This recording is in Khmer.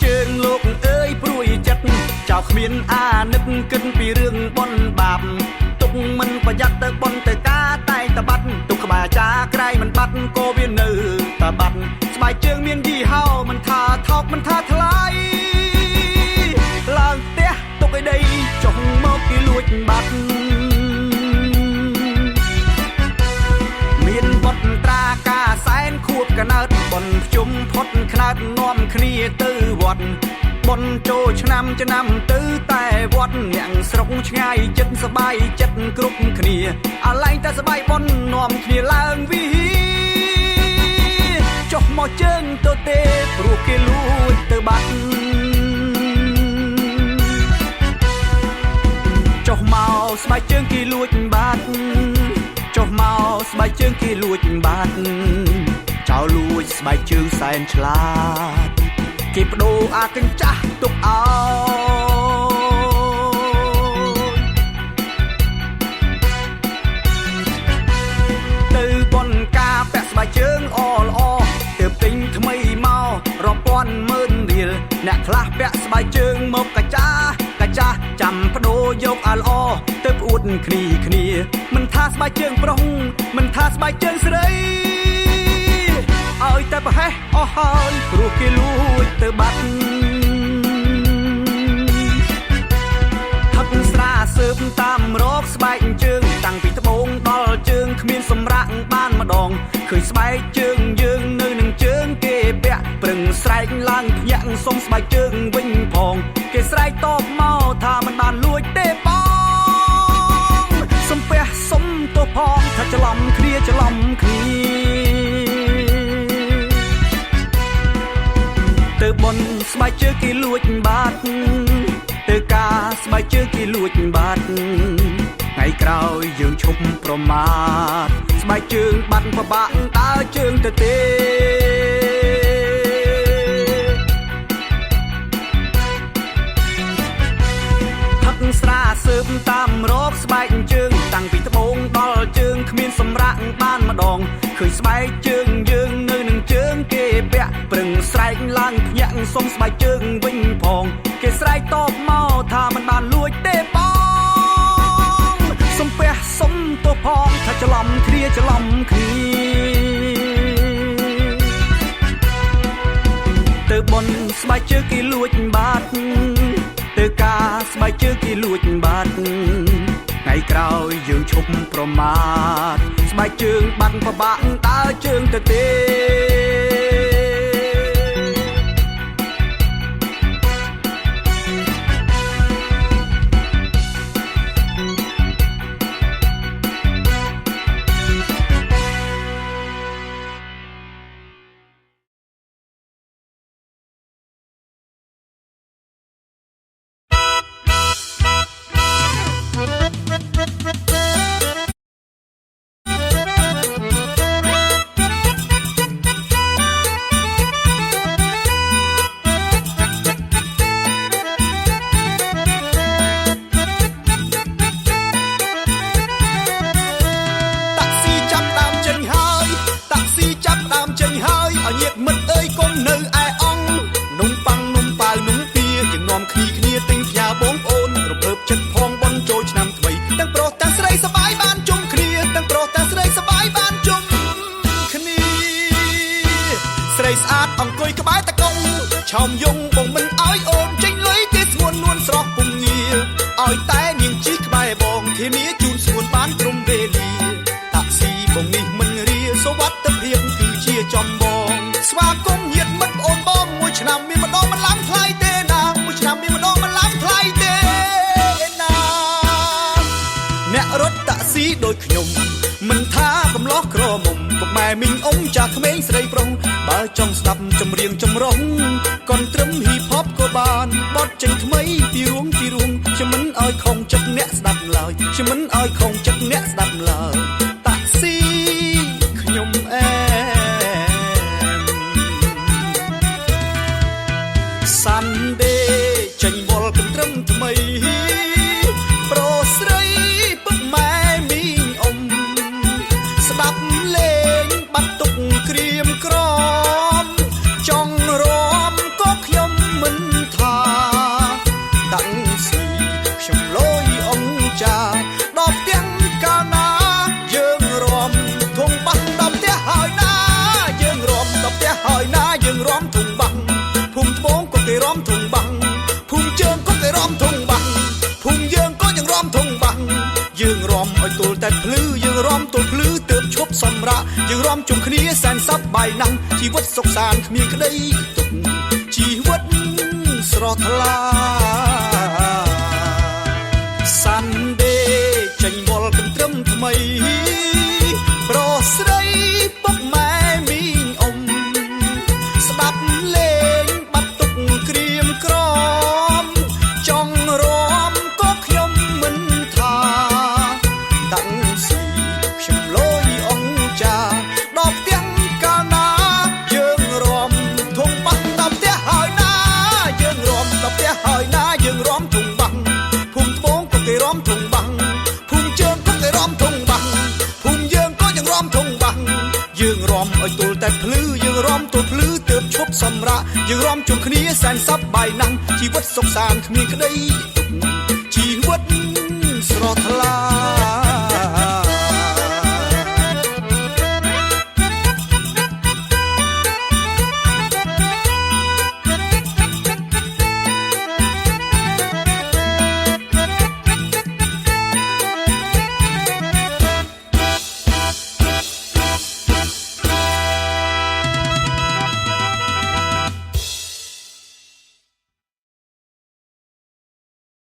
ជើងលោកអើយព្រួយចិត្តចៅគ្មានអានឹកគិតពីរឿងបនបាបទុកមិនប្រយ័ត្នទៅបនទៅការតែងតបាត់ទុកក្បាលចាក្រែងមិនបាត់ក៏វានៅតបាត់ស្បែកជើងមានយីហោមិនថាថោកមិនថាថ្លៃឡើងផ្ទះទុកឲ្យដីចុះមកគេលួចបាត់មានបត់ត្រាការសែនខួបកណើតបនភ្ជុំផុតខ្នើតនាំគ្នាទៅវត្តបនចូលឆ្នាំឆ្នាំទៅតែវត្តអ្នកស្រុកឆ្ងាយចិត្តសបាយចិត្តគ្រប់គ្នាអាឡែងតែសបាយបននាំគ្នាឡើងវិហារចុះមកជើងទៅទេព្រោះគេលួចទៅបាត់ចុះមកស្បែកជើងគេលួចបាត់ចុះមកស្បែកជើងគេលួចបាត់ចោលលួចស្បែកជើងសែនឆ្លាតគេបដូរអាកញ្ចាស់ទុកអោទៅបនការពាក់ស្បែកជើងល្អល្អទើបទិញថ្មីមករាប់ពាន់ម៉ឺនរៀលអ្នកខ្លះពាក់ស្បែកជើងមកកាចាកាចាចាំបដូរយកអាល្អទៅប្អួតគ្នាគ្នាមិនថាស្បែកជើងប្រុសមិនថាស្បែកជើងស្រីឲ្យតែប្រហែសអស់ហើយព្រោះគេលួចទៅបាត់ផឹកស្រាសើបតាមរកស្បែកជើងតាំងពីត្បូងដល់ជើងគ្មានសម្រាកបានម្ដងឃើញស្បែកជើងយើងនៅនឹងជើងគេពាក់ប្រឹងស្រែកឡើងភ្ញាក់សុំស្បែកជើងវិញផងគេស្រែកតបមកថាមិនបានលួចទេបងសំពះសុំទោសផងថាច្រឡំគ្នាច្រឡំគ្នាទៅបនស្បែកជើងគេលួចបាត់ទៅការស្បែកជើងគេលួចបាត់ថ្ងៃក្រោយយើងឈប់ប្រមាទស្បែកជើងបាត់ពិបាកដើរជើងទៅទេផឹកស្រាសើបតាមរកស្បែកជើងតាំងពីត្បូងដល់ជើងគ្មានសម្រាកបានម្ដងឃើញស្បែកជើងយើងនៅនឹងជើងគេពាក់ប្រឹងស្រែកឡើងភ្ញាក់សុំស្បែកជើងវិញផងគេស្រែកតបមកថាមិនបានលួចទេបងសំពះសុំទោសផងថាច្រឡំគ្នាច្រឡំគ្នាទៅបនស្បែកជើងគេលួចបាត់ទៅការស្បែកជើងគេលួចបាត់ថ្ងៃក្រោយយើងឈប់ប្រមាទស្បែកជើងបាត់ពិបាកដើរជើងទៅទេឆោមយងបងមិនអោយអូនចេញលុយទេស្ងួននួនស្រស់ពុំងារឲ្យតែនាងជីក្បែរបងធានាជូនស្ងួនបានត្រឹមវេលាតាក់ស៊ីបងនេះមិនរាសុវត្ថិភាពគឺជាចំបងស្វាគមន៍ញាតិមិត្តប្អូនបងមួយឆ្នាំមានម្ដងមិនឡើងថ្លៃទេណាមួយឆ្នាំមានម្ដងមិនឡើងថ្លៃទេណាអ្នករត់តាក់ស៊ីដូចខ្ញុំមិនថាកំឡោះក្រមុំពុកម៉ែមីងអ៊ំចាស់ក្មេងស្រីប្រុសបើចង់ស្ដាប់ចម្រៀងចម្រុងកុនត្រឹមហ៊ីផបក៏បានបត់ចេញថ្មីពីរួងពីរួងខ្ញុំមិនឲ្យខំចិត្តអ្នកស្ដាប់ឡើយខ្ញុំមិនឲ្យខំចិត្តអ្នកស្ដាប់ឡើយតាក់ស៊ីខ្ញុំអែមសាន់ដេចេញវល់កន្ត្រឹមថ្មីប្រុសស្រីពុកម៉ែមីងអ៊ំស្ដាប់លេងបាត់ទុកក្រៀមក្រមចង់រំក៏ខ្ញុំមិន រំជុំគ្នាសែនសប្បាយណាស់ជីវិតសុខសាន្តគ្មានក្តីទុក្ខជីវិតស្រស់ថ្លាសាន់ដេចេញវល់កន្ត្រឹមថ្មីប្រុសស្រីពុកម៉ែមីងអ៊ំស្ដាប់លេងបាត់ទុកក្រៀមក្រំចង់រំក៏ខ្ញុំមិនថាតាំងស៊ីខ្ញុំលយអង្ចាដល់ផ្ទាំងកាលណាយើងរំធំបាំងដល់ផ្ទះហើយណាយើងរំដល់ផ្ទះហើយណាយើងរំធំបាំងភូមិត្បូងក៏គេរំធំបាំងភូមិជើងក៏គេរំធំបាំងភូមិយើងក៏ยังរំធំបាំងយើងរំឲ្យទល់តែភ្លឺយើងរំទល់ភ្លឺទើបឈប់សម្រាកយើងរំជុំគ្នាសែនសប្បាយណាស់ជីវិតសុខសាន្តគ្មានក្តីទុក្ខជីវិតស្រស់ថ្លា។